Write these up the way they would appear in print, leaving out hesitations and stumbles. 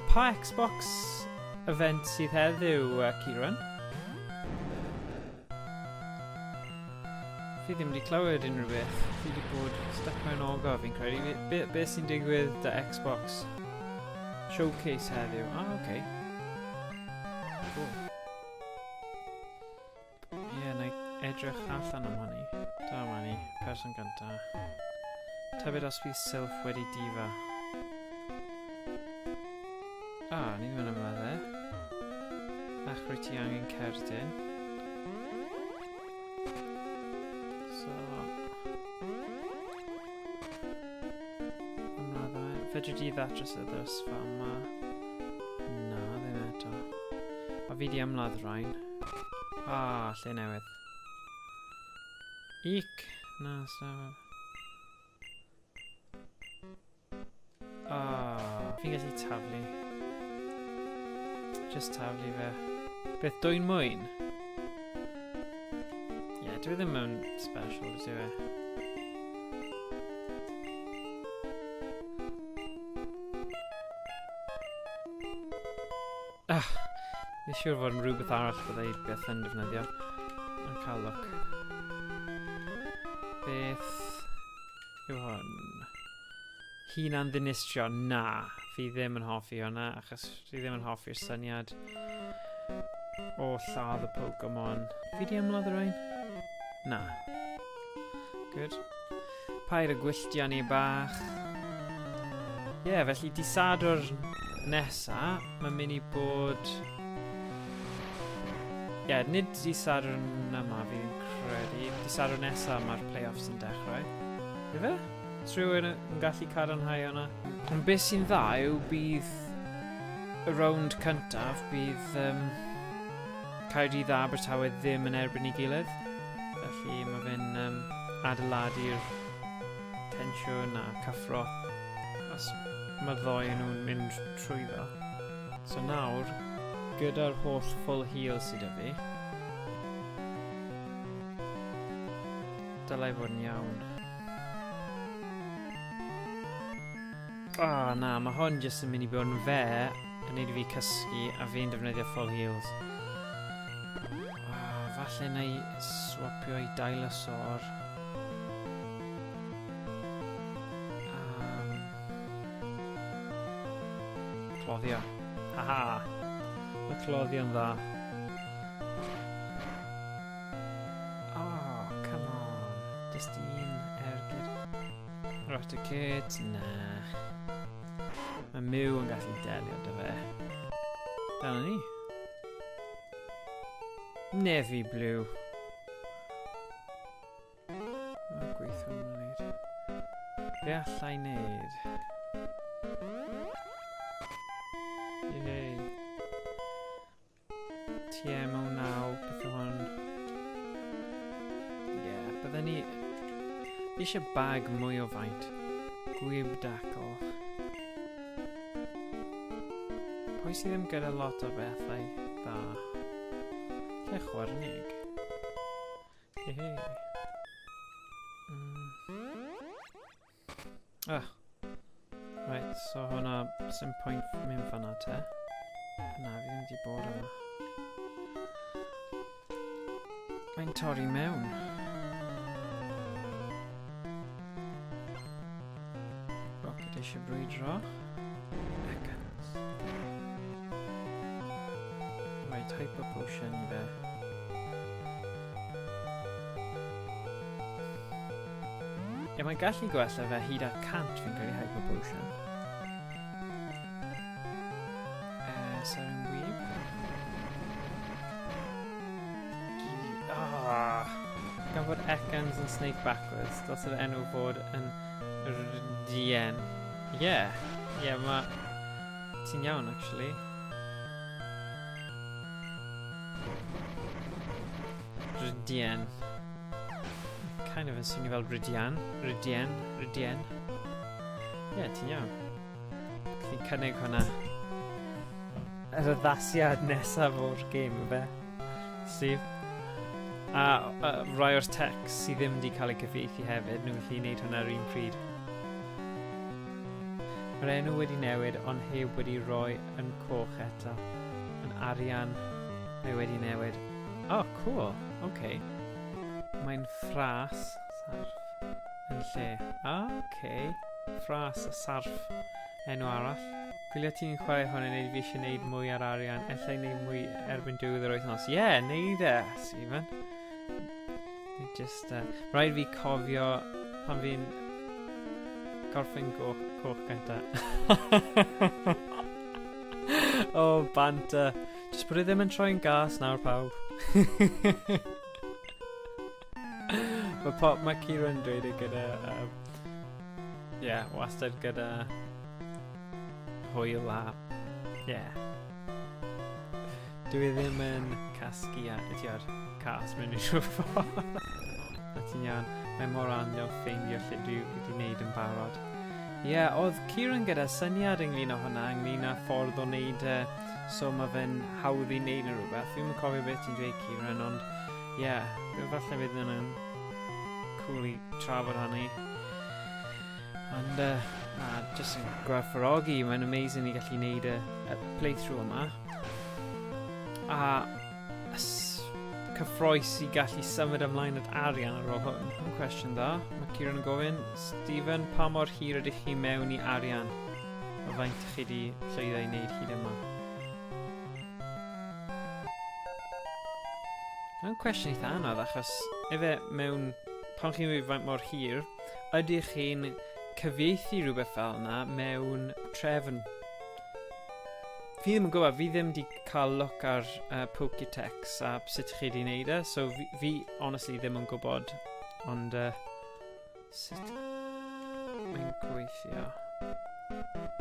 Pa Xbox event sydd heddiw, Kieran? Fi ddim wedi clywed unrhyw beth. Fi wedi bod stuck mewn ogof, fi'n credu. Be, be sy'n digwydd da Xbox Showcase heddiw? Ah, oce. Okay. Cool. Ie, yeah, na i edrych allan am hynny. Da ma ni, person gynta. Tybed os fydd Sylph wedi difa. Ah, ni ddim yn ymladd e. Ach, rwy ti angen cerdyn. So... Ymladd e. Fedri di ddatrys y ddrysfa yma? Na, ddim eto. A fi di ymladd rhain. Ah, lle newydd. Ic! Na, so... Ah, fi'n gallu taflu. Just taflu fe. Beth dwy'n mwyn? Ie, yeah, dwi ddim yn special, dwi e? Ah, fi'n siŵr fod yn rhywbeth arall byddai byth yn defnyddio. Ond cael look. Beth yw hwn? Hunan ddinistrio? Na, fi ddim yn hoffi hwnna, achos fi ddim yn hoffi'r syniad o lladd y Pokemon. Fi di ymladd y rhain? Na. Good. Paid y gwylltio ni bach. Ie, yeah, felly di Sadwrn nesa, mae'n mynd i bod... Ie, yeah, nid di Sadwrn yma fi'n credu. Di Sadwrn nesa mae'r play-offs yn dechrau. Ife? Os rhywun yn gallu cadarnhau hwnna. Ond beth sy'n dda yw bydd y rownd cyntaf, bydd um, Caerdydd a Abertawe ddim yn erbyn ei gilydd. Felly mae fe'n um, adeiladu'r tensiwn a cyffro os mae'r ddoi nhw'n mynd trwyddo. So nawr, gyda'r holl full heal sydd 'da fi, dylai fod yn iawn. Ah, oh, na, mae hwn jyst yn mynd i bod yn fe yn neud i fi cysgu a fi'n defnyddio full heals. Oh, falle na i swapio i Dinosaur. Um, cloddio. Haha! Mae cloddio'n dda. Oh, come on. Just un ergyd. Raticate, na. Mae Mew yn gallu delio dy fe. Dyna ni. Navy Blue. Mae'n gweithio yn wneud. Be allai wneud? Yay. TM09, beth yw hwn? Ie, yeah, bydden ni eisiau bag mwy o faint. Gwyb dacl. Pwy sydd ddim gyda lot o bethau dda? Lle chwarnig? He he. Mm. Ah. Right, so hwnna, sy'n pwynt mynd fanna te. Na, fi ddim wedi bod yma. Mae'n torri mewn. Rocket eisiau brwydro. Ekans. Right, hyper potion i fe. Ie, mae'n gallu gwella fe hyd at 100 fi'n credu Hyper Potion. Seren Wyb. Ah, gan fod Ekans yn Snake Backwards, dylse fe enw fod yn Rdien. Ie, yeah. ie, yeah, mae... Ti'n iawn, actually. Rydien. Kind of yn swnio fel Rydian. Rydien. Rydien. Ie, yeah, ti'n iawn. Fi'n cynnig hwnna. Yr addasiad nesaf o'r gêm, fe. Steve. A rai o'r text sydd ddim wedi cael ei cyfieithu hefyd, nhw'n gallu gwneud hwnna ar un pryd. Mae'r enw wedi newid ond heb wedi rhoi yn coch eto. Yn arian mae wedi newid. Oh, cool. Okay. Mae'n ffras sarff yn lle. Ah, okay. Ffras a sarff enw arall. Gwylio ti'n chwarae hwn yn neud fi eisiau neud mwy ar arian. Ella i neud mwy erbyn diwedd yr wythnos. Ie, yeah, neud e, Stephen. Just, rhaid fi cofio pan fi'n gorffen goch, coch gynta. oh, banter. Just bod e ddim yn troi'n gas nawr, pawb. mae, pop, mae Kieran dweud e gyda... yeah, wastad gyda hwyl a... Yeah. Dwi ddim yn casgu a ydy'r cas mewn unrhyw ffordd. A ti'n iawn, mae mor anodd ffeindio lle dwi wedi wneud yn barod. Ie, yeah, oedd Kieran gyda syniad ynglyn â hwnna, ynglyn â ffordd o wneud e, so mae fe'n hawdd i wneud yn rhywbeth. Fi'n cofio beth ti'n dweud, Kieran, ond ie, yeah, falle fydd yna'n cool i trafod hynny. Ond, na, jyst yn gwerthfawrogi, mae'n amazing i gallu neud y, y playthrough yma. A cyffroes i gallu symud ymlaen at arian ar ôl hwn. Yn cwestiwn dda, mae Kieran yn gofyn, Stephen, pa mor hir ydych chi mewn i arian? O faint ych chi wedi llwyddo i wneud hyd yma? Mae'n cwestiwn eitha anodd achos efe mewn pan chi'n dweud faint mor hir, ydych chi'n cyfieithu rhywbeth fel yna mewn trefn? Fi ddim yn gwybod, fi ddim wedi cael look ar Pokétch a sut chi wedi wneud e, so fi, fi honestly ddim yn gwybod, ond sut mae'n gweithio.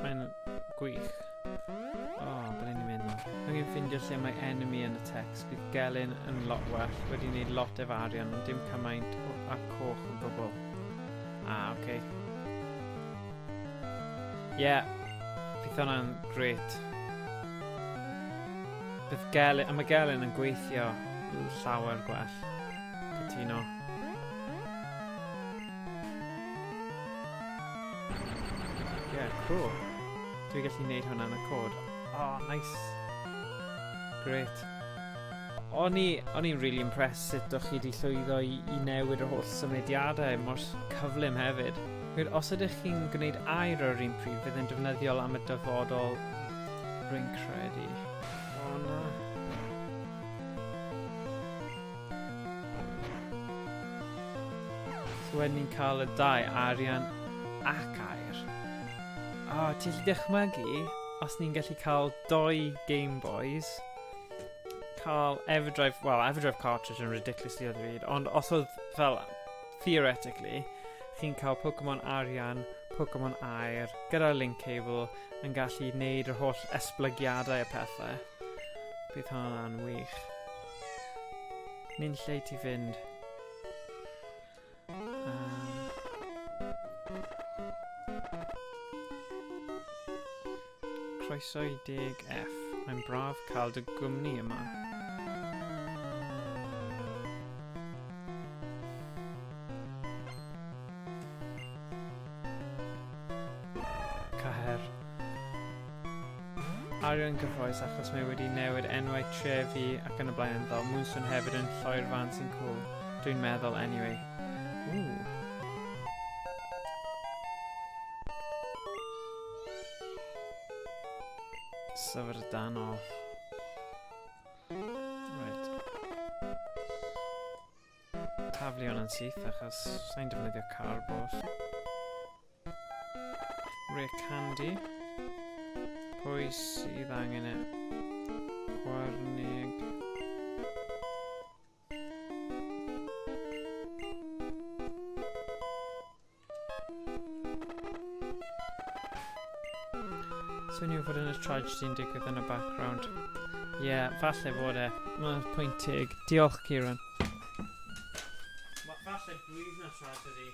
Mae'n gwych. O, oh, ble ni'n mynd nawr? Angen ffindio lle mae enemy yn y text. Bydd gelyn yn lot well. Wedi gwneud lot efo arian, ond dim cymaint o, a coch o gwbl. Ah, oce. Okay. Ie, yeah, bydd hwnna'n great. Bydd gelyn, a mae gelyn yn gweithio llawer gwell. Cytuno. Yeah, cool. Dwi'n gallu gwneud hwnna yn y cod. Oh, nice. Great. O'n i, o'n i'n really impressed sut o'ch chi wedi llwyddo i, i newid yr holl symudiadau mor cyflym hefyd. Gwyd, os ydych chi'n gwneud air ar yr un pryd, fydd yn defnyddiol am y dyfodol, rwy'n credu. O na. So wedyn ni'n cael y dau, arian ac air. O, oh, ti'n gallu dychmygu, os ni'n gallu cael doi Game Boys, cael Everdrive, well, Everdrive cartridge yn ridiculously ddrud, ond os oedd fel, theoretically, chi'n cael Pokemon arian, Pokemon air, gyda'r link cable, yn gallu neud yr holl esblygiadau a pethau. Bydd hwnna'n wych. Ni'n lle ti fynd. Croeso i deg F. Mae'n braf cael dy gwmni yma. Caher. Arian gyffroes achos mae wedi newid enwau trefi ac yn y blaen ynddo. Moonstone hefyd yn lloi'r fan sy'n cool. Dwi'n meddwl anyway. Ooh. Syfrdanol. Right. Taflu hwnna'n syth achos sa'n defnyddio cardboard. Rare candy. Pwy sydd angen e? Chwarnig. Swnio fod yn y tragedy yn digwydd yn y background. Ie, yeah, falle fod e. Mae'n pwynt teg. Diolch, Kieran. Falle bydd na tragedy.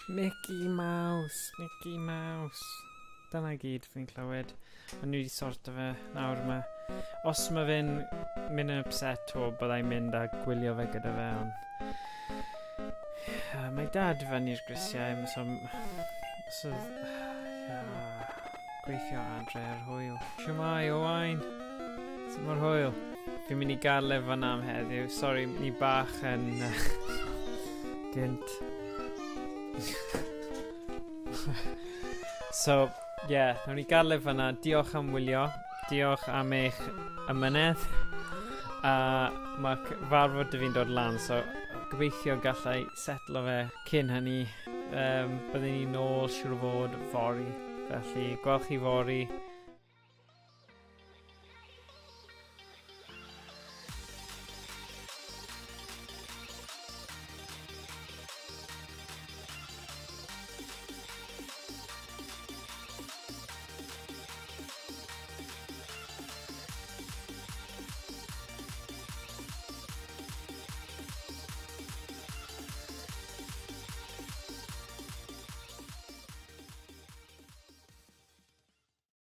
Mickey Mouse, Mickey Mouse. Dyna gyd fi'n clywed. Ond ni wedi sorto fe nawr yma. Os mae fe'n mynd yn upset o byddai'n mynd a gwylio fe gyda fe, ond... Mae dad fyny'r grisiau, so... So... Yeah, gweithio adre ar hwyl. Shwmae, Owain? Sut mor hwyl? Fi'n mynd i gadael e fan'na am heddiw. Sorry, ni bach yn gynt. So, yeah, nawn ni gadael e fan'na. Diolch am wylio. Diolch am eich amynedd. A mae cyfarfod 'da fi'n dod lan, so gobeithio gallai setlo fe cyn hynny. Byddwn ni nôl siŵr o fod fory. Felly, gweld chi fory.